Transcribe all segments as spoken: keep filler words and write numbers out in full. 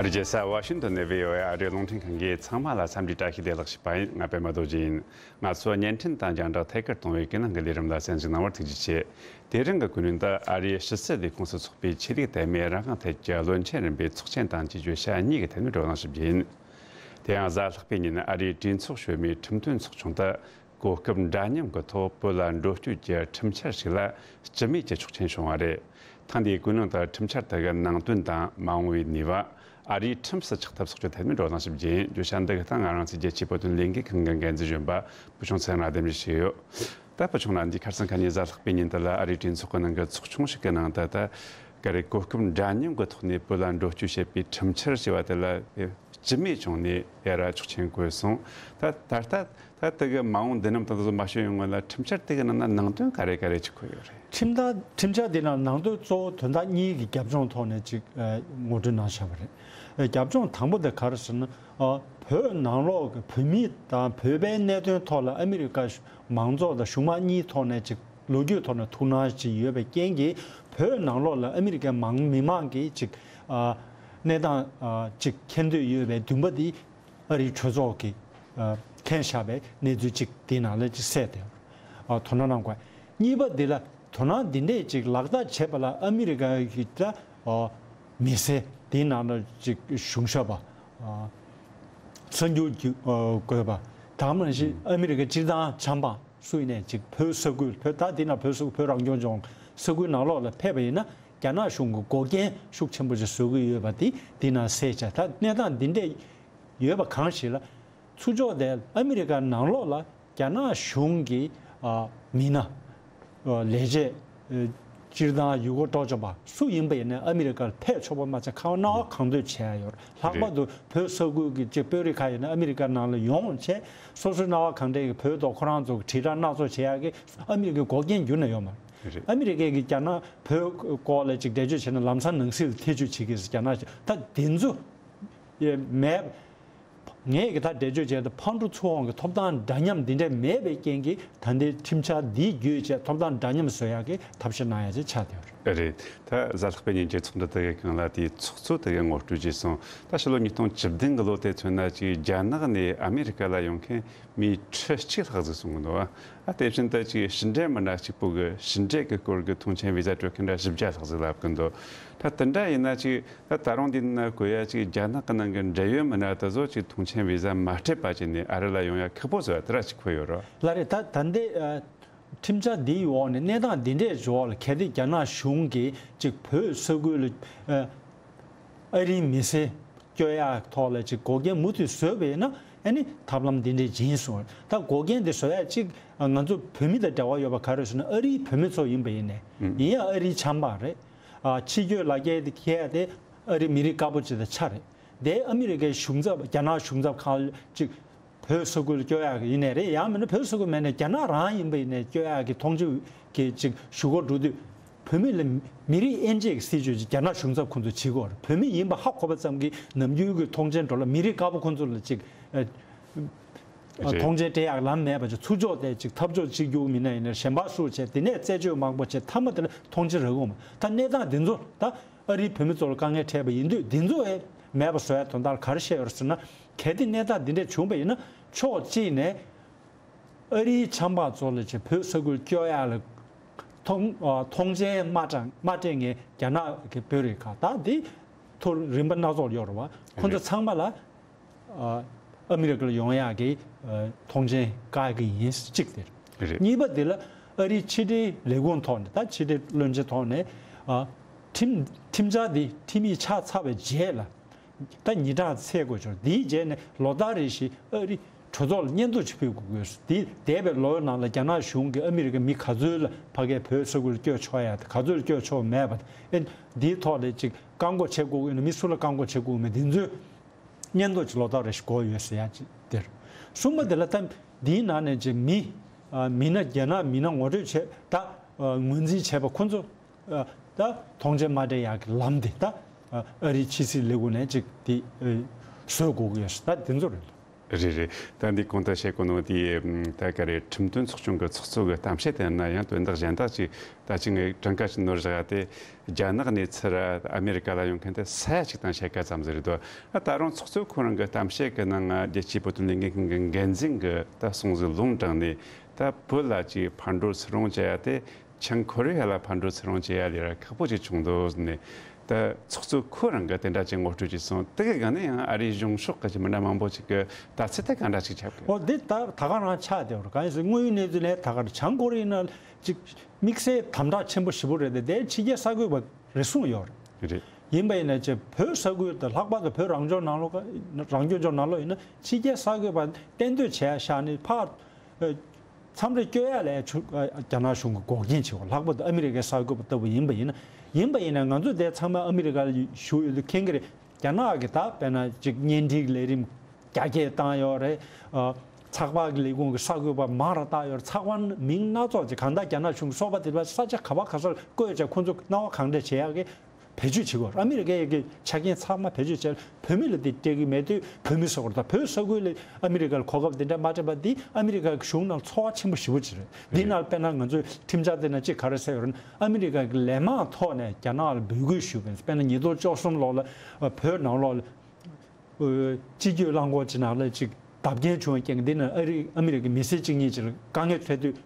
རྒྱལ་ས་ཝ་ཤིང་ཏོན་ནས་བྷི་ཨོ་ཨེ་ཨ་རིའི་རླུང་འཕྲིན་ཁང་གིས་ཚང་མ་ལ་འཚམས་འདྲི་བཀྲ་ཤིས་བདེ་ལེགས་ཞུས་པ་ཡིན། ང་པད་མ་རྡོ་རྗེ་ཡིན། ང་ཚོ་བརྙན་འཕྲིན་དང་རྒྱང་བསྒྲགས་ཐད་ཀར་གཏོང་བའི་ཀུན་སློང་གི་ལས་རིམ་ལ་གསན་གཟིགས་གནང་བར་ཐུགས་རྗེ་ཆེ། དེ་རིང་གི་གུས་ལྷན་དུ་ཨ་རིའི་ཕྱི་སྲིད་ལས་ཁུངས་སུ་ཚོགས་པའི་ཆོས་ལུགས་དད་མོས་རང་དབང་ཐད་ཀྱི་བློན་ཆེན་རིམ་པའི་ཚོགས་ཆེན་དང་བཅས་བརྗོད་བྱ་གཉིས་ཀྱི་ཐད་ནས་བགྲོ་གླེང་ཞུ་རྒྱུ་ཡིན། དེ་ཡང་གཟའ་ལྷག་པའི་ཉིན་ཨ་རིའི་གྲོས་ཚོགས་གཞོན་པའི་ཁྲིམས་དོན་ཚོགས་ཆུང་དུ། གོ་སྐབས་འདྲ་མཉམ་གྱི་ཐོག་བོད་ལ་འགྲོ་སྐྱོད་ཀྱི་ཁྲིམས་འཆར་ཞིག་ལ་སྤྱི་མོས་ཀྱི་ཆོག་མཆན་བྱུང་བ་རེད། ཐེངས་འདིའི་ཀུན་སློང་དང་ཁྲིམས་འཆར་དེ་གི་ནང་དོན་དང་མ་འོངས་པའི་ནུས་པ། ཨ་རིའི་ཁྲིམས་སུ་ཆགས་ཐབས་སོགས་ཀྱི་ཐད་ནས་བགྲོ་གླེང་ཞིབ་རྒྱས་ཡིན། བརྗོད་བྱ་འདི་གི་སྟེང་ང་རང་ཚོའི་རྒྱལ་སྤྱིའི་བོད་དོན་ལས་འགུལ་ཁང་གི་འགན་འཛིན་གཞོན་པ་བུ་ཆུང་ཚེ་རིང་ལགས་གདན་འདྲེན་ཞུས་ཡོད། ད་བུ་ཆུང་ལགས། འདི་ཁ་སང་ཁ་ཉིན་གཟའ་ལྷག་པའི་ཉིན་དེ་ལ་ཨ་རིའི་གྲོས་ཚོགས་ཀྱི་ནང་གི་ཚོགས་ཆུང་ཞིག་གི་ནང་དུ་ད་ག་རེ་གོ་སྐབས་འདྲ་མཉམ་གྱི་ཐོག་ནས་བོད་ལ་འགྲོ་སྐྱོད་བྱེད་པའི་ཁྲིམས་འཆར་ཞེས་པ་དེ་ལ་སྤྱི་མོས་བྱུང་ནས་ཡ་ར་ཆོག་མཆན་བཀོད་སོང་། ད་ད་ལྟ་ད་དེ་གི་མ་འོངས་འདི་ནམ་ད་དུ་མ་ཤོད་ཡོང་བ་ལ་ཁྲིམས་འཆར་དེ་གི་ནང་ན་ནང་དོན་ག་རེ་ག་རེ་ཅིག་འཁོད་ཡོད་རེད། ཁྲིམས་ཐག་ཁྲིམས་འཆར་དེ་ནང་ནང་དོན་གཙོ་བོ་དོན་དག་གཉིས་ཀྱི་རྒྱབ་ལྗོངས་ཐོག་ནས་ཅིག་ཨ་ངོ་སྤྲོད་གནང་བཞག་པ་རེད། ཨ་རྒྱབ་ལྗོངས་དང་པོ་དེ་ག་རེ་ཟེར་ན། ཨ་བོད་ནང་ལོགས་ཀྱི་བོད་མི་དང་བོད་པའི་གནད་དོན་ཐོག་ལ་ཨ་མི་རི་ཀ་མང་ཚོགས་དང་གཞུང་མང་གཉིས་ཐོག་ནས་ཅིག་ལོ་རྒྱུས་ཐོག་ནས་ཐུགས་སྣང་ཅིག་ཡོད་པའི་རྐྱེན་གྱིས། བོད་ནང་ལོགས་ལ་ཨ་མི་རི་ཀའི་མང་མི་མང་གིས་ཅིག་ཨ་གནས་སྟངས་ཨ་ཅིག་མཁྱེན་འདོད་ཡོད་པའི་འདུན་པ་འདི་ཨ་རིའི་གྲོས་ཚོགས་ཀྱིས་ཨ་འཐེན་བཞག་པའི་གནས་ཚུལ་ཅིག་དེའི་ནང་ལ་ཅིག་གསལ་ཏེ། ཨ་དོ་སྣང་གནང་དགོས། གཉིས་པ་འདི་ལ་དོ་སྣང་འདི་འདྲས་ཅིག་ལག་བསྟར་བྱེད་པ་ལ་ཨ་མི་རི་ཀ་གི་ད་ཨ་མི་སེར་དེའི་ནང་ལ་ཅིག་གཞུང་ཞབས་པ། ཨ་གསར་འགྱུར་བརྒྱུད་ཨ་འགོད་པ། དེ་ག་ནང་བཞིན་ཨ་མི་རི་ཀའི་སྤྱིར་བཏང་བྱམས་པ་སུ་ཡིན་ནའི་ཅིག་བོད་ས་ཁུལ། བོད་ད་འདི་ན་བོད་ས་ཁུལ། བོད་རང་སྐྱོང་ལྗོངས་ས་ཁུལ་ནང་ལོགས་ལ་ཕེབས་པ་ཡིན་ན། རྒྱ་ནག་གཞུང་གི་འགོག་རྐྱེན་ཤུགས་ཆེན་པོ་ཞིག་བཟོ་གི་ཡོད་པ་འདི་འདི་ན་གསལ་བྱས། ད་གནས་སྟངས་འདི་འདྲས་ཡོད་པ་གང་ཞིག་ལ། ཚུར་ཕྱོགས་དེ་ཨ་མི་རི་ཀ་ནང་ལོགས་ལ་རྒྱ་ནག་གཞུང་གི་ཨ་མི་སྣ། ཨ་ལས་བྱེད། ཨ་སྤྱིར་བཏང་ཡུལ་སྐོར་སྤྲོ་འཆམ་པ་སུ་ཡིན་པ་ཡིན་ནའི་ཨ་མི་རི་ཀར་ཕེབས་ཆོག་པ་མ་ཚད་ཁ་པར་གནང་བ་གང་འདོད་བྱས་ཡོད་རེད། ལྷག་པར་དུ་བོད་ས་ཁུལ་གྱི་ཅིག་དཔོན་རིགས་ཁག་ཡིན་ན་ཨ་མི་རི་ཀ་ནང་ལ་ཡོང་བྱས། སོ་སོའི་གནང་བ་གང་འདྲ་གི་བོད་ཐོག་ཁོ་རང་ཚོ་གི་དྲིལ་བསྒྲགས་སྣ་ཚོགས་བྱེད་ཡག་གི་ཨ་མི་རི་ཀའི་འགོག་རྐྱེན་འགྱུར་ན་ཡོད་མ་རེད། ཨ་མི་རི་ཀའི་གི་རྒྱ་ནག་བོད་སྐོར་ལ་ཅིག་འགྲེལ་བརྗོད་བྱས་ན་ལམ་སང་ནང་སྲིད་ལ་ཐེ་བྱུས་བྱེད་ཀྱི་རྒྱ་ནག་ཅིག་ད་དེ་ཚོ་ཡེ་མེད། ངས་གི་ད་འགྲེལ་བརྗོད་བྱས་ཏེ་ཕར་འགྲོ་ཚུར་འོང་གི་ཐོབ་ཐང་འདྲ་མཉམ་འདི་འདྲ་མེད་པའི་རྐྱེན་གྱིས། ད་ལྟའི་ཁྲིམས་འཆར་འདི་བརྒྱུད་བྱས་ཐོབ་ཐང་འདྲ་མཉམ་བཟོ་ཡག་གི་ཐབས་ཤེས་གནང་ཡག་ཅིག་ཆགས་བསྡད་ཡོད་རེད། རེད། ད་གཟའ་ལྷག་པའི་ཉིན་གྱི་ཚོགས་འདུ་དེ་གའི་སྒང་ལ་དེའི་ཚོགས་གཙོ་དེ་གའི་ངོ་སྤྲོད་བྱས་སོང་། ད་ཕྱི་ལོ་ཉིས་སྟོང་བཅུ་བདུན་གི་ལོ་དེ་མཚོན་ན་ཅིག་རྒྱ་ནག་ནས་ཨ་མི་རི་ཀ་ལ་ཡོང་མཁན་མི་ཁྲི་གཅིག་ལྷག་ཟིག་སོང་གི་འདུག་ཨ། ཨ་དེ་བཞིན་དུ་ཅིག་ཕྱི་འབྲེལ་མི་སྣ་གཅིག་པོ་གི་ཕྱི་འབྲེལ་གི་སྐོར་གི་ཐོངས་མཆན་བི་ཟ་སྤྲོད་མཁན་འདྲ་བཞི་བརྒྱ་ལྷག་ཟིག་ལབ་གི་འདུག་ད་དེ་འདྲ་ཡིན་ན་ཅིག་ད་ད་རུང་འདི་ན་གོ་ཡ་ཅིག་རྒྱ་ནག་གི་ནང་གི་འབྲེལ་ཡོད་མི་སྣ་དེ་ཚོ་ཅིག་ཐོངས་མཆན་བི་ཟ་མ་སྤྲད་པ་བྱས་ནས་ཨ་རི་ལ་ཡོང་ཡ་ཁག་པོ་བཟོ་ཡ་དེ་འདྲ་ཅིག་འཁོད་ཡོད་རེད། ལགས་རེད། ད་ད་ལྟའི་ཨ་ཁྲིམས་འཆར་འདིའི་འོག་ནས་གནས་སྟངས་འདི་འདྲས་འབྱོར་བ་ལ། གལ་ཏེ་རྒྱ་ནག་གཞུང་གིས་ཅིག་བོད་ས་ཁུལ་ལ་ཨ་ཨ་རིའི་མི་སེར་སྐྱོ་ཡག་ཐོག་ལ་ཅིག་འགོག་རྐྱེན་མུ་མཐུད་བཟོས་པ་ཡིན་ན། ཨ་ནི་ཐབས་ལམ་འདི་འདྲས་སྦྱིན་སོང་། ད་འགོག་རྐྱེན་འདི་བཟོ་ཡག་ཅིག་ང་ཚོ་བོད་མི་དང་འབྲེལ་བ་ཡོད་པ་ག་རེ་ཟེར་ན། ཨ་རིའི་བོད་མི་ཚོ་ཡིན་པ་ཡིན་ནའི། ཨུ། ཡིན་ཡང་ཨ་རིའི་བྱམས་པ་རེད། ཨ་ཕྱི་སྐྱོད་ལག་འཁྱེར་དེ་འཁྱེར་ཡ་དེ་ཨ་རིའི་མི་རིགས་དཀར་པོ་ཅིག་དང་ཆ་རེད། དེ་ཨ་མི་རི་ཀའི་གཞུང་ཚབ། རྒྱ་ནག་གཞུང་ཚབ་ཁང་ཅིག་བོད་ས་ཁུལ་སྐྱོ་ཡག་གི་ཡིན་ནའི་རེད། ཡང་མིན་ན་བོད་ས་ཁུལ་མེད་ནའི་རྒྱ་ནག་རང་ཡིན་པ་ཡིན་ནའི་སྐྱོ་ཡག་གི་ཐོངས་མཆན་གྱི་ཅིག་ཞུ་སྒོ་འགྲོ་དུས། བོད་མི་ལ་མི་རིགས་དབྱེ་འབྱེད་ཀྱི་སྲིད་བྱུས་ཅིག་རྒྱ་ནག་གཞུང་ཚབ་ཁོང་ཚོས་བྱེད་ཀྱི་ཡོད་རེད། བོད་མི་ཡིན་པ་ཧ་གོ་བ་ཙམ་གྱིས་ནམ་རྒྱུན་གྱི་ཐོངས་མཆན་འགྲོ་ལ། མི་རིགས་དཀར་པོ་ཁོང་ཚོ་ལ་ཅིག་ཨ་རེད། ཐོངས་མཆན་སྤྲད་ཡག་ལམ་མེད་པ་ཅིག་ཚུར་ཕྱོགས་དེ་ཅིག་འཐབ་ཕྱོགས་གཅིག་གྱུར་མི་སྣ་ཡིན་ན་ཞེན་པ་ཤུགས་ཆེ། དེ་ནས་རྩད་གཅོད་མང་པོ་བྱས། མཐའ་མ་དེ་ལ་ཐོངས་མཆན་རག་གི་ཡོད་མ་རེད། ད་གནས་སྟངས་འདི་ཚོ་ད་ཨ་རིའི་བོད་མི་ཚོ་ལ་དཀའ་ངལ་འཕྲད་པ་ཡིན་དུས། འདི་ཚོ་ཨེ་མེད་པ་བཟོ་ཡ་དོན་དག་ལ་ག་རེ་བཤད་ཡོད་རེད་ཟེར་ན། གལ་ཏེ་གནས་སྟངས་འདི་འདྲ་བྱུང་བ་ཡིན་ན། ཕྱོགས་གཅིག་ནས་ཨ་རིའི་བྱམས་པ་ཚོ་ལ་ཅིག་བོད་ས་ཁུལ་སྐྱོ་ཡ་ལ་ཐོངས་ཨ་ཐོངས་མཆན་མ་སྤྲད་མ་སྤྲད་མཁན་རྒྱ་ནག་གི་དཔོན་རིགས་ཁག་ད་འདི་ཐོག་རིམ་པ་སྣ་ཚོགས་ཡོད་རེད་བ། ཁོ་ཚོ་ཚང་མ་ལ་ཨ་ཨ་མི་རི་ཀ་ལ་ཡོང་ཡག་གི་ཨ་ཐོངས་མཆན་བཀག་གི་ཡིན། གཅིག་དེ་རེད། རེད། གཉིས་པ་དེ་ལ་ཨ་རིའི་ཕྱི་འབྲེལ་ལས་ཁུངས་ཐོག་ནས། ད་ཕྱི་འབྲེལ་བློན་ཆེན་ཐོག་ནས་ཨ་ཁྲིམས་ཁྲིམས་འཆར་འདི་ཁྲིམས་ཡིག་ཆགས་ཚར་བའི་རྗེས་ལ། ད་ཉིན་གྲངས་ཚད་དགོས་བྱུང་། དེའི་རྗེས་ནས་ལོ་ལྟར་རེ་བཞིན་ཨ་རི་གྲོས་ཚོགས་ལ་སྙན་ཐོ་ཅིག་ཕུལ་དགོས་ཀྱི་ཡོད། དེ་འདས་པའི་ལོའི་ནང་ལ་རྒྱ་ནག་གཞུང་གིས་ཨ་མི་རི་ཀའི་མི་ག་ཚོད་ལ་ཕ་གིའི་བོད་ས་ཁུལ་སྐྱོད་ཆོག་ཡ་དང་། ག་ཚོད་ལ་སྐྱོད་ཆོག་མེད་པ་དང་། ཨེ་འདིའི་ཐོག་ལ་ཅིག་བཀག་འགོག་བྱེད་དགོས་ཀྱི་ཡོད་ན་མི་སུ་ལ་བཀག་འགོག་བྱེད་དགོས་ཀྱི་མེད། འདི་ཚོའི་སྙན་ཐོ་ཅིག་ལོ་ལྟར་རེ་བཞིན་དགོས་ཡོད་ཟེར་ཡ་ཅིག་དེར། གསུམ་པ་དེ་ལ་ད་འདིའི་ནང་ནས་ཅིག་མི་ཨ་མི་སྣ་རྒྱ་ནག་མི་སྣ་ངོ་སྤྲོད་བྱས། ད་ཨ་ངོས་འཛིན་བྱས་པ་ཁོ་ཚོ། ཨ་ད་ཐོངས་མཆན་མ་སྤྲད་ཡག་གི་ལམ་དེ་ད་ཨ་ཨ་རིའི་ཕྱི་སྲིད་ལས་ཁུངས་ནས་ཅིག་དེ་ཨ་བཟོ་དགོས་ཀྱི་ཡོད་ཟེར། ད་དེ་ཚོ་རེད། རེད་རེད། ད་འདི་གོང་དུ་བཤད་གོ་ནོ་དེ་ད་ག་རེ་ཁྲིམས་དོན་ཚོགས་ཆུང་གི་ཚོགས་གཙོ་གི་གཏམ་བཤད་དེ་ན་ཡང་དོན་དག་གཞན་དག་ཅིག་ད་ཅི་ངས་གྲངས་ཀ་ཅིག་ནོར་བཞག་སྟེ། རྒྱ་ནག་ནས་ཚུར་ཨ་མེ་རི་ཀ་ལ་ཡོང་མཁན་དེ་ས་ཡ་གཅིག་དང་ཕྱེད་ཀ་ཙམ་ཟིག་རེད་དོ། ད་རུང་ཚོགས་གཙོ་ཁོ་རང་གི་གཏམ་བཤད་གི་ནང་རྒྱལ་སྤྱིའི་བོད་དོན་ལས་འགུལ་ཁང་གི་འགན་འཛིན་གི་ད་གསུང་ཟིག་ལུང་དྲངས་ནས། ད་བོད་ལ་ཅིག་ཕར་འགྲོ་ཚུར་འོང་བྱེད་ཡ་དེ། བྱང་ཁོ་རེ་ཡ་ལ་ཕར་འགྲོ་ཚུར་འོང་བྱེད་ཡ་ལས་ར་ཁག་པོ་ཅིག་བྱུང་འདུག་ཟེར་ནས། ད་ཚོགས་གཙོ་ཁོ་རང་གིས་དེ་འདྲ་ཅིག་ངོ་སྤྲོད་ཅིག་སོང་། དེ་གི་སྒང་ནས་ཡང་ཨ་རིའི་གཞུང་ཕྱོགས་གི་ཅིག་མི་སྣ་མང་པོ་ཅིག་གིས་ད་ཚིག་དེ་ག་འདྲ་ཅིག་ཁྱབ་གི། ཨོ་འདི་ད་ད་ག་རང་ཆགས་བསྡད་ཡོད་རེད། གང་ཡིན་ཟེར་དངོས་ཡོད་གནས་ཚུལ་ལས་ད་ག་རང་བྱང་ཁོ་རེ་ཡིན་ན་ཅིག་དམིགས་བསལ་དམ་དྲག་ཆེན་པོ་ཞེ་པོ་རེད་དེ། དེ་ཕྱི་རྒྱལ་གསར་འགོད་པ་རེ་ཟུང་ཡོད་རེད། རེད། ཡིན་པ་ཡིན་ན་ཅིག་བོད་ས་ཁུལ་དང་ལྷག་པར་དུ་བོད་རང་སྐྱོང་ནང་ལོགས་རང་སྐྱོང་ལྗོངས་ནང་ལོགས་ཡིན་ན་ཕྱི་རྒྱལ་གསར་འགོད་པ་གཏན་སྡོད་བྱས་བཞག་ནས་ཕར། མཚམས་རེ་བསྐྱོད་ཡ་ལས་ཆུ་རྒྱ་ནག་གཞུང་གི་འགོག་རྐྱེན་བྱེད་པ། ལྷག་པར་དུ་ཨ་མི་རི་ཀའི་གསར་འགོད་པ་ལྟ་བུ་ཡིན་པ་ཡིན་ན། ཡིན་པ་ཡིན་ན་ང་ཚོ་དེ་ཚང་མ་ཨ་མི་རི་ཀ་ལ་བཞུགས་ཡོད་དུས་མཁྱེན་གྱི་རེད། རྒྱ་ནག་གི་ད་དཔེར་ན་ཅིག་གཉེན་སྒྲིག་ལས་རིམ་རྒྱ་སྐྱེད་བཏང་ཡོད་རེད། ཚགས་པར་གྱི་ལས་ཁུངས་ཀྱི་གསར་འགོད་པ་མང་ར་བཏང་ཡོད་རེད། ཚགས་པར་མིང་སྣ་ཚོགས་ཅིག་གང་ལྟར་རྒྱ་ནག་གཞུང་གི་སོག་པོ་དེ་ལ་ས་ཆ་ག་པ་ག་སར་བསྐོས་བྱས་ཁོང་ཚོ་སྣང་བ་གང་དྲན་བྱེད་ཡག་གི་བེད་སྤྱོད་བྱེད་དགོས། ཨ་མི་རི་ཀའི་གི་ཆ་རྐྱེན་ཚང་མ་བེད་སྤྱོད་བྱས། བོད་མི་ལ་དེ་སྤྲད་ཀྱི་མེད་དུས་བོད་མི་ཟེར་བ་དང་བོད་ས་ཁུལ་ལ་ཨ་མི་རི་ཀ་ལ་གོ་སྐབས་དེ་འདྲ་མ་སྤྲད་པ་འདི་ཨ་མི་རི་ཀ་གི་གཞུང་ནང་ཚོར་བ་ཆེན་པོ་ཞེ་པོ་ཅིག་རེད། འདི་ནང་དཔེར་ན་ང་ཚོའི་ཁྲིམས་འཆར་དེ་ནང་གཅིག་ག་རེ་གསལ་ཡོད་རེད་ན། ཨ་མི་རི་ཀ་གི་ལས་མང་ཐོག་ནས་རྒྱ་ནག་ལ་འབོད་སྐུལ་ཞུས་པ་ཡིན། དཔེར་ན་ཉིས་སྟོང་བཅུ་གསུམ་ལོ་ལ་བོད་ནང་ལོགས་ལ་སྤྱི་སྤྱོད་རླངས་འཁོར་ཅིག་ནང་ལ་ཅིག་བརྡབ་སྐྱོན་བྱུང་བའི་རྐྱེན་གྱིས། འདི་ནང་ཨ་རི་ཨ་མི་རི་ཀའི་མི་སེར་གཅིག་གཉིས་ཅིག་ལ་དཀའ་ངལ་འཕྲད་དུས།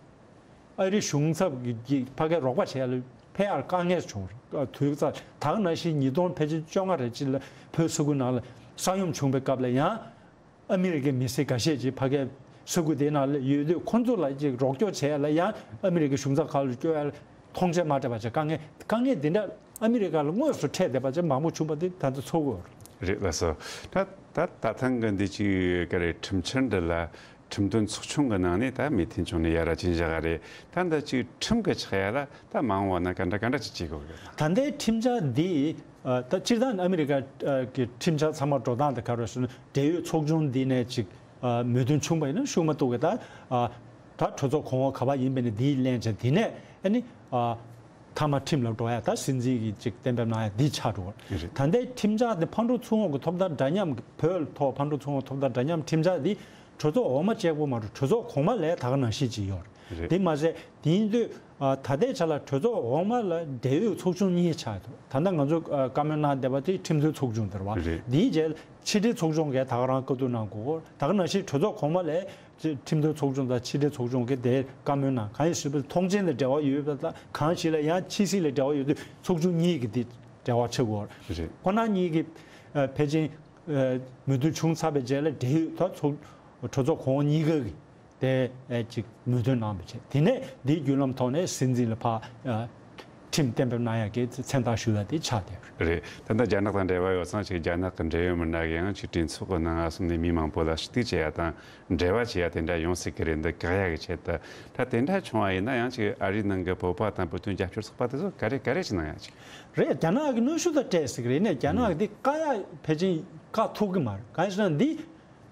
ཨ་རི་གཞུང་ཚབ་ཀྱིས་ཕ་གིར་རོགས་པ་བྱེད་ཡ་ལ་ཕེབས་ཡར་དཀའ་ངལ་བྱུང་། དུས་ཚོད་ད་ག་ནང་བཞིན་ཉིས་སྟོང་ཕལ་ཆེར་བཅོ་ལྔ་རེ་ཅིག་ལ་བོད་ས་ཁུལ་ནང་ལ་ས་ཡོམ་བྱུང་བའི་སྐབས་ལ་ཡང་ཨ་མི་རི་ཀའི་མི་སེར་འགའ་ཤས་ཅིག་ཕ་གིའི་ས་ཁུལ་དེའི་ནང་ལ་ཡོད་དུས་ཁོང་ཚོ་ལ་ཅིག་རོགས་སྐྱོར་བྱེད་ཡ་ལ་ཡང་ཨ་མི་རི་ཀའི་གཞུང་ཚབ་ཁག་ལ་སྐྱོར་ཡ་ལ་མཐོང་ཆེན་མ་སྤྲད་པ་བྱས། དཀའ་ངལ་དཀའ་ངལ་འདི་འདྲ་ཨ་མི་རི་ཀ་ལ་དངོས་སུ་འཕྲད་བསྡད་པ་ཅིག་མང་པོ་བྱུང་བ་དེ་ད་ལྟ་ཚོར་གྱི་ཡོད་རེད། རེད་ལགས་སོ། ད་ད་ད་ཐེངས་གི་འདི་ཅིག་ག་རེ་ཁྲིམས་འཆར་འདི་ལ། ཁྲིམས་དོན་ཚོགས་ཆུང་གི་ནང་ནས་ད་མོས་མཐུན་བྱུང་ནས་ཡར་ར་ཅིག་བཞག་ག་རེད། ད་འདི་ཅིག་ཁྲིམས་ཀྱི་ཆགས་ཡ་ལ་ད་མ་འོངས་པ་ན་ག་འདྲ་ག་འདྲ་ཅིག་བྱེད་དགོས་ཀྱི་ཡོད། ད་ལྟའི་ཁྲིམས་འཆར་འདི་ད་སྤྱིར་བཏང་ཨ་མི་རི་ཀ་གི་ཁྲིམས་འཆར་ཚང་མ་འགྲོ་སྟངས་དེ་ག་རེ་ཟེར་ན། འབྲེལ་ཡོད་ཚོགས་ཆུང་འདི་ནས་ཅིག་མོས་མཐུན་བྱུང་བ་ཡིན་ན་ཤུགས་མ་གཏོགས་ཀྱི་ད་ད་གྲོས་ཚོགས་གོང་འོག་ག་པར་ཡིན་པ་ཡིན་ན་འདིའི་ལན་ཆ་འདི་ནས་ཨ་ནི། མཐའ་མ་ཁྲིམས་ལ་འགྲོ་ཡ་ད་སྲིད་འཛིན་གྱིས་ཅིག་གཏན་འབེབས་གནང་ཡ་འདི་ཆགས་འགྲོ་བ་རེད། ད་ལྟའི་ཁྲིམས་འཆར་འདི་ཕར་འགྲོ་ཚུར་འོང་གི་ཐོབ་ཐང་འདྲ་མཉམ་གྱི། བོད་ཐོག་ཕར་འགྲོ་ཚུར་འོང་ཐོབ་ཐང་འདྲ་མཉམ་ཁྲིམས་འཆར་འདི་གྲོས་ཚོགས་འོག་མ་གཅིག་པོ་མ་གཏོགས་གྲོས་ཚོགས་གོང་མ་ལ་ད་ག་ནང་བཞིན་ཅིག་ཡོད་རེད། རེད། དེ་མ་ཟད་དེ་ཡིན་དུས་ད་ལྟའི་ཆ་ལ་གྲོས་ཚོགས་འོག་མ་ལ་འབྲེལ་ཡོད་ཚོགས་ཆུང་གཉིས་ཆགས་འདུག་ད་ལྟ་ང་ཚོ་བཀའ་མོལ་གནང་བསྡད་པ་དེ་ཁྲིམས་དོན་ཚོགས་ཆུང་དེ་རེད་བ། རེད། དེའི་རྗེས་ཕྱི་འབྲེལ་ཚོགས་ཆུང་གིས་ད་ག་རང་བཀའ་བསྡུར་གནང་དགོས། ད་ག་ནང་བཞིན་གྲོས་ཚོགས་གོང་མ་ལ་ཕྱི་ཁྲིམས་དོན་ཚོགས་ཆུང་དང་ཕྱི་འབྲེལ་ཚོགས་ཆུང་གིས་དེ་བཀའ་མོལ་གནང་། གང་ཡིན་ཟེར་བ་མཐོང་ཆེན་དང་འབྲེལ་བ་ཡོད་པ་དང་། གང་ཞིག་ལ་ཡང་ཕྱི་སྲིད་ལ་འབྲེལ་བ་ཡོད་དུས་ཚོགས་ཆུང་གཉིས་ཀྱི་དེ་འབྲེལ་བ་ཆགས་དགོས། རེད། ཁོ་ན་གཉིས་ཀྱི་ཨ་ཕལ་ཆེར་ཨ་མོས་མཐུན་བྱུང་ཚར་བའི་རྗེས་ལ་འབྲེལ་ཡོད་ད་ཚོགས་གྲོས་ཚོགས་གོང་འོག་གཉིས་ཀ་གི་དེ་ཨ་ཅིག་མོས་མཐུན་གནང་བ་བྱས། དེ་ནས་འདིའི་བརྒྱུད་ལམ་ཐོག་ནས་སྲིད་འཛིན་ལ་ཕར་ཨ་ཁྲིམས་གཏན་འབེབས་གནང་ཡག་གི་མཚན་རྟགས་ཞུ་ཡ་དེ་ཆགས་བསྡད་ཡོད་རེད། རེད། ད་ལྟ་རྒྱ་ནག་དང་འབྲེལ་བ་ཡོད་ཙང་ཅིག་རྒྱ་ནག་གི་འབྲེལ་ཡོད་མི་སྣ་གིས་ཡང་ཅིག་གྲོས་ཚོགས་ཀྱི་ནང་ང་སོང་ནས་མི་མང་པོ་ལ་ཞུ་གཏུག་བྱེད་ཡ་དང་འབྲེལ་བ་བྱེད་ཡ་དེ་འདྲ་ཡོང་སྲིད་ཀྱི་རེད། འདི་བཀག་ཡ་གི་ཆེད་དུ། ད་དེ་འདྲ་བྱུང་བ་ཡིན་ན་ཡང་ཅིག་ཨ་རིའི་ནང་གི་བོད་པ་དང་བོད་དོན་རྒྱབ་སྐྱོར་ཚོགས་པ་དེ་ཚོ་ག་རེ་ག་རེ་ཅིག་གནང་ཡ་ཅིག་རེད། རྒྱ་ནག་གི་གནོན་ཤུགས་དང་སྤྲད་སྲིད་ཀྱི་རེད། ནས་རྒྱ་ནག་གི་འདི་བཀག་ཡ་ཕལ་ཆེར་བཀག་ཐུབ་ཀྱི་མ་རེད། གང་ཡིན་ཟེར་ན་འདི་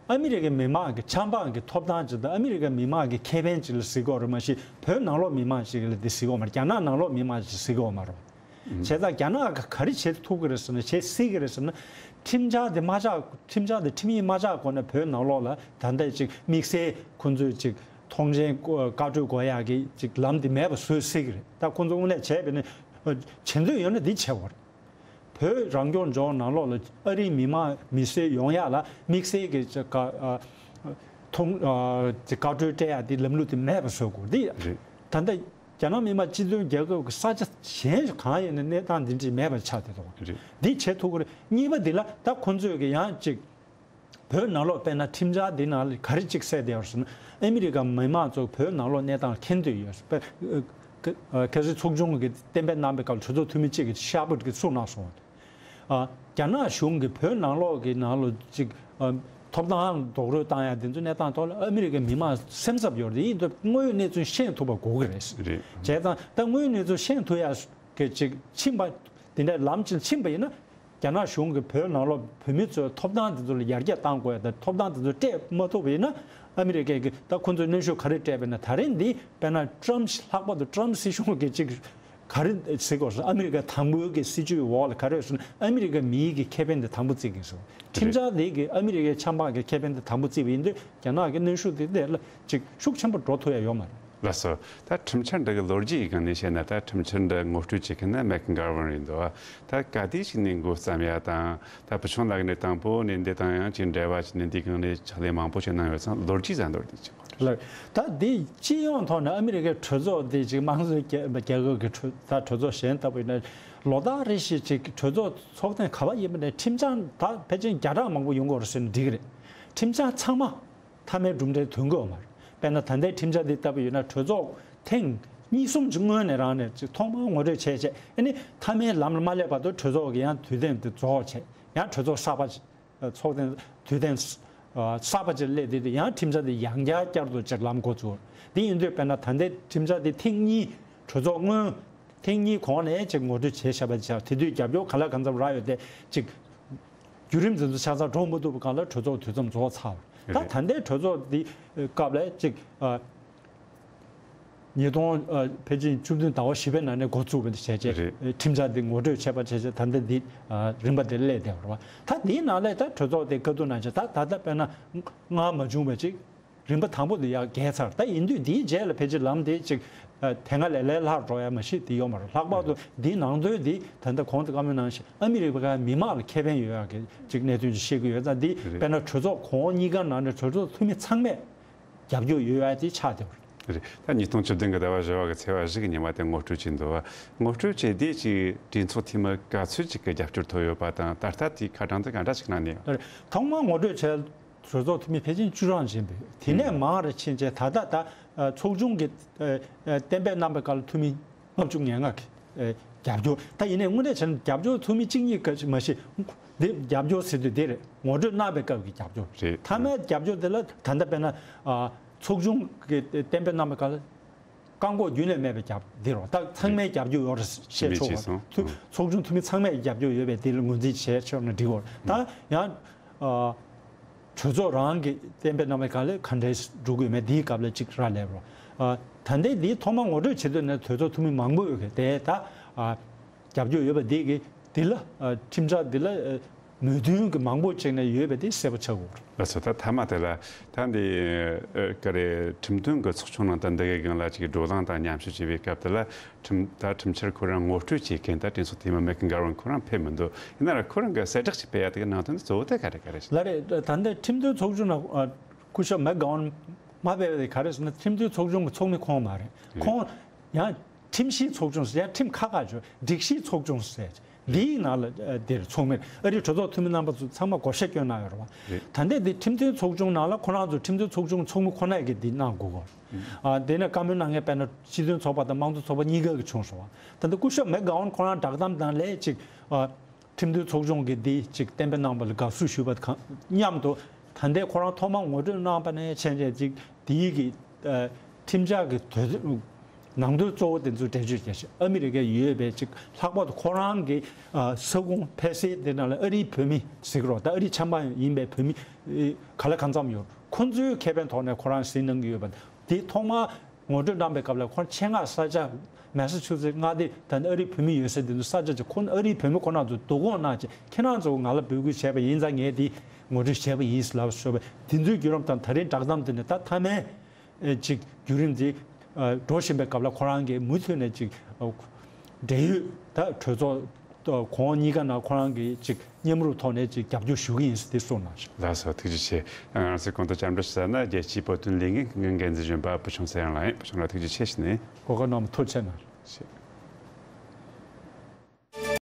ཨ་མི་རི་ཀའི་མི་མང་གི་ཆབ་འབངས་ཀྱི་ཐོབ་ཐང་ཅིག་དང་ཨ་མི་རི་ཀའི་མི་མང་གི་ཁེ་ཕན་ཅིག་ལ་གཟིགས་དགོས་རེད། མ་གཞི་བོད་ནང་ལོགས་མི་མང་ཅིག་ལ་འདི་གཟིགས་དགོས་མ་རེད། རྒྱ་ནག་ནང་ལོགས་མི་མང་ཅིག་གཟིགས་དགོས་མ་རེད། བྱས་ཙང་རྒྱ་ནག་གིས་ག་རེ་བྱེད་ཐུབ་ཀྱི་རེད་ཟེར་ན། བྱེད་སྲིད་ཀྱི་རེད་ཟེར་ན། ཁྲིམས་འཆར་དེ་མ་ཆགས། ཁྲིམས་འཆར་དེ་ཁྲིམས་ཡིག་མ་ཆགས་གོང་ནས་བོད་ནང་ལོགས་ལ་ད་ལྟ་ཅིག་དམིགས་བསལ་ཁོང་ཚོས་ཅིག་མཐོང་མཆན་བཀའ་འཁྲོལ་དགོས་ཡག་གི་ཅིག་ལམ་དེ་མེད་པ་བཟོ་སྲིད་ཀྱི་རེད། ད་ཁོང་ཚོ་དངོས་གནས་བྱས་པ་ཡིན་ན་བྱེད་འདོད་ཡོད་ན་འདི་བྱེད་དགོས་རེད། བོད་རང་སྐྱོང་ལྗོངས་ནང་ལོགས་ལ་ཨ་རིའི་མི་མང་མི་སེར་ཡོང་ཡག་ལ་དམིགས་བསལ་གྱི་ཅིག་བཀའ་མཐོང་ཅིག་བཀའ་འཁྲོལ་སྤྲད་ཡག་དེ་ལམ་ལུགས་དེ་མེད་པ་བཟོ་དགོས། འདི་རེད། ད་ལྟ་རྒྱ་ནག་མི་དམངས་སྤྱི་མཐུན་རྒྱལ་ཁབ་ཀྱི་ས་ཆ་གཞན་གང་ཡིན་ན་གནས་སྟངས་འདི་འདྲ་མེད་པ་ཆགས་བསྡད་འདུག་རེད། འདི་བྱེད་ཐུབ་ཀྱི་རེད། གཉིས་པ་འདི་ལ་ད་ཁོང་ཚོས་ཀྱི་ཡང་ཅིག་བོད་ནང་ལོགས་དཔེར་ན་ཁྲིམས་འཆར་འདི་ནང་ལ་ག་རེ་ཅིག་གསལ་བསྡད་ཡོད་ཟེར་ན། ཨ་མི་རི་ཀ་མི་མང་ཚོ་བོད་ནང་ལོགས་གནས་སྟངས་མཁྱེན་འདོད་ཡོད། དཔེ་ཁ་སང་ཚོགས་ཆུང་གིས་གཏན་འབེབས་གནང་པའི་སྐབས་ལ་གྲོས་ཚོགས་འཐུས་མི་གཅིག་གིས་ཤར་བུད་ཀྱིས་གསུངས་གནང་སོང་། ཨ། རྒྱ་ནག་གཞུང་གིས་བོད་ནང་ལོགས་ཀྱི་ནང་ལ་ཅིག་ཨ། ཐོབ་ཐང་རྡོག་རོལ་བཏང་ཡ་དེ་ཚོ་གནས་སྟངས་ཐོག་ལ་ཨ་མི་རི་ཀའི་མི་མང་སེམས་འཚབ་ཡོད་རེད། ཡིན་དུས་དངོས་ཡོད་གནས་ཚུལ་ཤེས་ཐུབ་པ་དགོས་ཀྱི་རེད། རེད། བྱས་ཙང་ད་དངོས་ཡོད་གནས་ཚུལ་ཤེས་ཐུབ་ཡ་གི་ཅིག་ཕྱིན་པ་དེ་འདྲའི་ལམ་ཅིག་ཕྱིན་པ་ཡིན་ན། རྒྱ་ནག་གཞུང་གིས་བོད་ནང་ལོགས་བོད་མི་ཚོའི་ཐོབ་ཐང་དེ་ཚོ་ལ་ཡར་རྒྱས་གཏང་དགོས་ཡ་དང་། ཐོབ་ཐང་དེ་ཚོ་སྤྲད་མ་ཐུབ་པ་ཡིན་ན། ཨ་མི་རི་ཀས་ཀྱི་ད་ཁོང་ཚོས་གནོན་ཤུགས་ག་རེ་སྤྲད་པ་ཡིན་ན། ད་རིང་འདི་དཔེར་ན་ཀྲམ་ལྷག་པར་དུ་ཀྲམ་སྲིད་གཞུང་གིས་ཅིག་ ག་རེ་ཟེར་དགོས་སོང་། ཨ་མི་རི་ཀ་དང་པོའི་གི་སྲིད་ཇུས་འོག་ལ་ག་རེ་ཡོད་ཟེར་ན། ཨ་མི་རི་ཀ་མིའི་གི་ཁེ་ཕན་དེ་དང་པོ་བརྩི་གི་ཡིན་ཟེར། ཁྲིམས་འཆར་དེ་གི་ཨ་མི་རི་ཀའི་ཆབ་འབངས་ཀྱི་ཁེ་ཕན་དེ་དང་པོ་བརྩིས་པ་ཡིན་དུས། རྒྱ་ནག་གི་གནོན་ཤུགས་དེ་དེ་ལ་ཅིག་ཤུགས་ཆེན་པོ་འགྲོ་ཐུབ་ཡ་ཡོད་མ་རེད། ལགས་སོ། ད་ཁྲིམས་འཆར་འདི་གི་ལོ་རྒྱུས་ཀྱི་སྒང་ནས་བཤད་ན། ད་ཁྲིམས་འཆར་འདི་ངོ་སྤྲོད་བྱེད་མཁན་ནི་མེག་གྷར་ཝན་ཡིན་འདུག། ད་ག་དུས་ཤིག་ནས་འགོ་བརྩམས་ཡ་དང་། ད་བུ་ཆུང་ལགས་ནས་དང་པོ་ནས་འདི་དང་ཡང་ཅིག་འབྲེལ་བ་བྱས་ནས་འདིའི་སྒང་ནས་ཕྱག་ལས་མང་པོ་ཞིག་གནང་ཡོད་ཙང་། ལོ་རྒྱུས་ཙམ་མདོར་བསྡུས་ཅིག། ལགས། ད་འདི་སྤྱི་ཡོངས་ཐོག་ནས་ཨ་མི་རི་ཀའི་གྲོས་ཚོགས་འདི་ཅིག་དམངས་གཙོའི་རྒྱལ་རྒྱལ་ཁབ་ཀྱི་གྲོས་ད་གྲོས་ཚོགས་གཞན་ལྟ་བུ་ཡིན་ན། ལོ་ལྟར་རེ་བཞིན་ཅིག་གྲོས་ཚོགས་ཚོགས་ཐེངས་ག་པར་ཡིན་པ་ནས་ཁྲིམས་འཆར་ད་ཕལ་ཆེར་བརྒྱ་ཕྲག་མང་པོ་ཡོང་གི་ཡོད་རེད་ཟེར་ན་འགྲིག་གི་རེད། ཁྲིམས་འཆར་ཚང་མ་མཐའ་མའི་གྲུབ་འབྲས་ཐོན་གྱི་ཡོད་མ་རེད། དཔེར་ན་ད་ལྟའི་ཁྲིམས་འཆར་འདི་ལྟ་བུ་ཡིན་ན། གྲོས་ཚོགས་ཐེངས་གཉིས་གསུམ་གྱི་སྔོན་ནས་རང་ནས་ཅིག་ཐོག་མར་ངོ་སྤྲོད་བྱས་བྱས། ཨ་ནི་མཐའ་མའི་ལམ་ལ་མ་སླེབས་བར་དུ་གྲོས་ཚོགས་ཀྱི་ཡང་དུས་དེབ་འདི་རྫོགས་བྱས། ཡང་གྲོས་ཚོགས་གསར་པ་ཅིག་ཚོགས་ཐེངས་དུས་དེབ་གསར་པ་ཅིག་སླེབས་དེ། དེ་ཡང་ཁྲིམས་འཆར་དེ་ཡང་བསྐྱར་བསྐྱར་དུ་ཅིག་ལམ་འགོ་བཙུགས། དེ་ཡིན་དུས་དཔེར་ན་ད་ལྟའི་ཁྲིམས་འཆར་དེ་ཐེངས་གཉིས། གྲོས་ཚོགས་སྔོན་ཐེངས་གཉིས་གོང་ནས་ཅིག་ངོ་སྤྲོད་བྱས་བཞག་པ་ཅིག། དེ་དུས་རྒྱབ་སྐྱོར་གང་ལ་གང་འཚམ་རག་ཡོད་དེ། ཅིག་བརྒྱུད་རིམ་འཛིན་ཚུལ་ཆ་ཚང་འགྲོ་མ་ཐུབ་པའི་སྒང་ལ་གྲོས་ཚོགས་དུས་མཚམས་རྫོགས་ཚར་བ་རེད། ད་ད་ལྟའི་གྲོས་ཚོགས་འདི་སྐབས་ལ་ཅིག་ཨ་ཉིས་སྟོང་ཨ་ཕལ་ཆེར་བཅུ་བདུན་ཟླ་བ་བཞི་པའི་ནང་ནས་འགོ་བཙུགས་པ་བྱས་རྗེས། རེད། ཁྲིམས་འཆར་འདི་ངོ་སྤྲོད་བྱས་པ་བྱས་རྗེས། ད་ལྟ་འདི་ཨ་རིམ་པ་དེ་སླེབས་བསྡད་པ་རེད་པ། ད་འདིའི་ནང་ལ་ད་གྲོས་ཚོགས་དེ་བཀའ་བསྡུར་གནང་བྱས། ད་ད་ལྟ་དཔེར་ན་སྔར་མ་བྱུང་བ་ཅིག་རིམ་པ་དང་པོ་དེ་ཡར་བརྒལ་ཚར། ད་ཡིན་དུས་དེའི་རྗེས་ལ་ཕལ་ཆེར་ལམ་དེ་ཅིག་ཨ་དེ་སྔ་ལས་ལས་སླ་རུ་འགྲོ་ཡ་མ་གཞི་དེ་ཡོད་མ་རེད། ལྷག་པར་དུ་འདིའི་ནང་དོན་འདི་ད་ལྟ་གོང་དུ་བཀའ་མོལ་གནང་བཞིན་ཨ་མི་རི་ཀའི་མི་མང་ལ་ཁེ་ཕན་ཡོད་ཡ་གི་ཅིག་གནད་དོན་ཅིག་བཤད་ཀྱི་ཡོད་ཙང་། འདི་རེད། དཔེར་ན་གྲོས་ཚོགས་གོང་གཉིས་ཀ་ནང་ནས་གྲོས་ཚོགས་འཐུས་མི་ཚང་མས་རྒྱབ་སྐྱོར་ཡོད་ཡ་དེ་ཆགས་བསྡད་པ་རེད། རེད། ད་ཉིས་སྟོང་བཅུ་བདུན་གྱི་ཟླ་བ་བཞི་པ་གི་ཚེས་པ་བཞི་གི་ཉིན་མ་དེ་ངོ་སྤྲོད་བྱས་འདུག་པ། ངོ་སྤྲོད་བྱས་དེ་ཅིག་གྲོས་ཚོགས་འཐུས་མི་ག་ཚོད་ཅིག་གི་རྒྱབ་སྐྱོར་ཐོབ་ཡོད་པ་དང་། ད་ལྟ་དེའི་ཁ་གྲངས་དེ་ག་འདྲ་ཅིག་གནང་ནས་ཡོད། ཐོག་མར་ངོ་སྤྲོད་བྱས་གྲོས་ཚོགས་འཐུས་མི་ཕལ་ཆེར་བཅུ་གྲངས་ཅིག་ཡིན་པས། དེ་ནས་ཨུ། མང་རུ་ཕྱིན་བྱས་ད་ལྟ་ད་ཚོགས་ཆུང་གི་གཏན་འབེབས་གནང་པའི་སྐབས་ལ་འཐུས་མི་ལྔ་བཅུ་ང་ལྔ་གི་རྒྱབ་སྐྱོར། ད་ཡིན་ནའི་དངོས་གནས་བྱས་ན་རྒྱབ་སྐྱོར་འཐུས་མི་གཅིག་གཉིས་ཀ་ཞིག་མ་གཞི་འདི་རྒྱབ་སྐྱོར་ཟེར་དུས་འདི་རེད། ངོ་སྤྲོད་གནང་པའི་སྐབས་ཀྱི་རྒྱབ་སྐྱོར་རེད། མཐའ་མའི་རྒྱབ་སྐྱོར་དེ་ལ་ད་ལྟ་དཔེར་ན་ཚོགས་ཆུང་གི་གཏན་འབེབས་གནང་པའི་སྐབས་ལ། བཀག་འགོག་རྒྱུན་ལས་མེད་པའི་རྒྱབ་འདི་རོ། ད་ཚང་མའི་རྒྱབ་སྐྱོར་ཡོད་རེད་ཞེས་ཆོག་གོ། ཚོགས་ཆུང་འཐུས་མི་ཚང་མས་རྒྱབ་སྐྱོར་ཡོད་པའི་དེ་ལ་ངོས་འཛིན་བྱས་ཆོག་ན་འགྲིག་གོ། ད་ཡང་གྲོས་ཚོགས་རང་གི་གཏན་འབེབས་གནང་བའི་སྒང་ལ་ག་འདྲས་འགྲོ་དགོས་མེད་འདིའི་སྐབས་ལ་ཅིག་རག་ལས་རོ། ད་ལྟའི་འདིའི་ཐོག་མ་ངོ་སྤྲོད་བྱེད་དུས་ནས་གྲོས་ཚོགས་འཐུས་མི་མང་པོ་ཡོད་གི་དེ་ད། རྒྱབ་སྐྱོར་ཡོད་པ་འདི་གི་འདི་ལ་ཨ་ཁྲིམས་འཆར་འདི་ལ་ཨ་མོས་མཐུན་གྱི་མང་པོ་བྱས་ནས་ཡོད་པ་དེ་གསལ་པོ་ཆགས་ཡོད་རེད། ལགས་སོ། ད་མཐའ་མ་དེ་ལ་ད་འདི་ཨ་ག་རེ་ཁྲིམས་དོན་གྱི་ཚོགས་ཆུང་ནང་དུ་འདི་གའི་སྒང་ལ་ཅིག་བགྲོ་གླེང་དང་མཉམ་ཞུགས་བྱེད་པའི་སྐབས་དེ་ལ་ཁྲིམས་ད་ཁྲིམས་འཆར་ཁོ་རང་ངོ་སྤྲོད་བྱེད་མཁན་ད་གྲོས་ཚོགས་འཐུས་མི་མེག་གྷར་ཝན་ཁོ་རང་ཕེབས་མི་འདུག། ཡིན་ན་ར་ཁོ་རང་གི་གསལ་བསྒྲགས་ཅིག་སྤེལ་ཡ་དེ་གི་ནང་དོན་དེ་གཙོ་བོ་དེ་ག་རེ་ག་རེ་ཞིག་ལ་རེད། ད་ལྟ་ཁྲིམས་དོན་ཚོགས་ཆུང་ནང་ཨ་སྐུ་ཞབས་མེག་གྷར་ཝན་མ་ཕེབས་པ་དེ་ག་རེ་ཟེར་ན། ཁྲིམས་དོན་ཚོགས་ཆུང་གི་ཚོགས་མི་ཁོང་མ་རེད། རེད། ཁོང་ཡང་ཁྲིམས་ཞིབ་ཚོགས་ཆུང་ཟེར་ཡ། ཁྲིམས་ཁག་ཁག་ཆོག་སྒྲིག་གཞི་ཚོགས་ཆུང་ཟེར་འདིའི་ནང་ལ་ཨ་འདིར་ཚོགས་མི་ཨ་རིའི་གྲོས་ཚོགས་འཐུས་མི་རྣམ་པ་ཚོ་ཚང་མ་བགོ་བཤའ་བསྐྱོན་གནང་ཡོད་རེད་བ། རེད། ད་ལྟའི་འདི་ཁྲིམས་དོན་ཚོགས་ཆུང་ནང་ལ་ཁོ་རང་ཚོ་ཁྲིམས་དོན་ཚོགས་ཆུང་ཚོགས་མི་ཁོ་ནས་ཀྱིས་འདི་གནང་དགོས་གོ། ཨ་དེ་ནས་བཀའ་མོལ་གནང་མཁན་དཔེར་ན་སྤྱི་མཐུན་ཚོགས་པ་དང་དམངས་གཙོ་ཚོགས་པ་གཉིས་ཀ་གིས་བྱུང་སོང་བ། ད་ལྟ་སྐུ་ཞབས་མེག་གྷར་ཝན་ཁོ་རང་བསྒྲགས་གཏམ་དང་ལས་ཅིག་ཨ། ཁྲིམས་དོན་ཚོགས་ཆུང་གིས་འདི་ཅིག་གཏན་འབེབས་གནང་པ་ལ་དགའ་བསུ་ཞུས་པ་དང་མཉམ་དུ། ད་ལྟའི་ཁོ་རང་ཐོག་མར་ངོ་སྤྲོད་གནང་པ་ནས་བྱས་རྗེས་ཅིག་འདིའི་གི་ཨ་ཁྲིམས་འཆར་གྱི་དོན་ནང་དོན་གཙོ་བོ་དེ་ཚོ་འགྲེལ་བརྗོད་བྱས་ཤིང་། ཨ་མི་རི་ཀའི་ཡོད་པའི་ཅིག་ལྷག་པར་དུ་ཁོ་རང་གི་ཨ་ས་ཁོངས་ཕལ་སེལ་དེ་ནང་ལ་ཨ་རིའི་བོད་མི་ཟེར་གི་རོ། ད་ཨ་རིའི་ཆབ་འབངས་ཡིན་པའི་བོད་མི་ཨེ་ག་ལ་གང་འཚམ་ཡོད། ཁོ་ཚོའི་ཁེ་ཕན་ཐོག་ནས་ཁོ་རང་གཟིགས་གནང་གི་ཡོད་པ་དེ་ཐོག་མར། ངོ་སྤྲོད་གནང་པའི་སྐབས་ལ་ཁོང་ཆེད་མངགས་ས་ཆ་མེ་ས་ཆུ་སེ་མངའ་སྡེ་ད་ནི་ཨ་རིའི་བོད་མི་ཡོད་ས་དེ་ཚོ་ས་ཆ་ཅིག་ཁོང་ཨ་རིའི་བོད་མི་ཁོ་རང་ཚོ་བསྡུ་སྐོང་གནང་བྱས། ཁྱེད་རང་ཚོ་ང་ལ་འབོད་སྐུལ་བྱས་པ་ཡིན་ཙང་ངས་དེ་ངོ་སྤྲོད་བྱས་པ་ཡིན་ལབ་ཞུས་པ། དེ་ཚོའི་བརྒྱུད་རིམ་དང་ད་རིང་བསྒྲགས་གཏམ་དེ་ནི་ད་མཐའ་མའི་ཨེ་ཅིག་བརྒྱུད་རིམ་དེ་ཨ་འགྲོ་བཞིན་པའི་སྐབས་ལ་ཁོ་རང་གིས་མུ་མཐུད་ནས་ཅིག་ཨ་འབྲེལ་ཡོད་ད་གྲོས་ཚོགས། གོང་གཉིས་ཀ་ནང་ཁོ་རང་གིས་ཅིག་མཉམ་རུབ་ཐོག་ནས་ཅིག་རྒྱབ་སྐྱོར་ཞུ་གི་ཡིན་ཟེར་དེ་གསུངས་གནང་ཞིང་། ལགས་སོ། ཐུགས་རྗེ་ཆེ། ང་ཚོས་གོང་དུ་བཅར་འདྲི་ཞུ་ས་ནི་རྒྱལ་སྤྱིའི་བོད་དོན་ལས་འགུལ་ཁང་གི་འགན་འཛིན་གཞོན་པ་བུ་ཆུང་ཚེ་རིང་ལགས་ཡིན། བུ་ཆུང་ལགས་ཐུགས་རྗེ་ཆེ་ཞུ་ནས། གོ་སྐབས་གནང་བར་ཐུགས་རྗེ་ཆེ་གནང་།